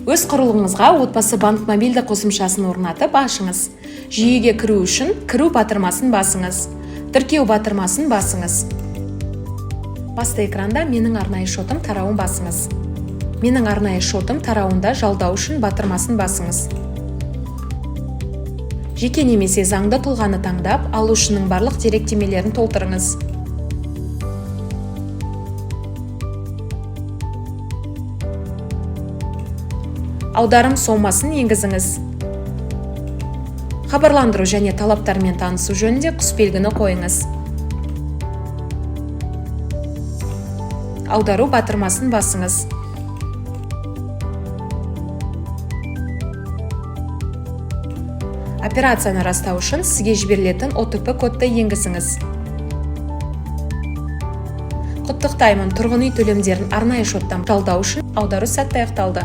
Өз құрылғыңызға Отбасы банк мобильді қосымшасын орнатып, ашыңыз. Жүйеге кіру үшін «Кіру» батырмасын басыңыз. «Тіркеу» батырмасын басыңыз. Басты экранда «Менің арнайы шотым» тарауын басыңыз. «Менің арнайы шотым» тарауында «Жалдау үшін» батырмасын басыңыз. Жеке немесе заңды тұлғаны таңдап, алушының барлық деректемелерін толтырыңыз. Аударым сомасын енгізіңіз. Хабарландыру және талаптармен танысу жөнінде құсбелгіні қойыңыз. «Аудару» батырмасын басыңыз. Операцияны растау үшін сізге жіберілетін ОТП кодты енгізіңіз. Құттықтаймын! Тұрғын үй төлемдерін арнайы шоттан жалдау үшін аудару сәтті аяқталды.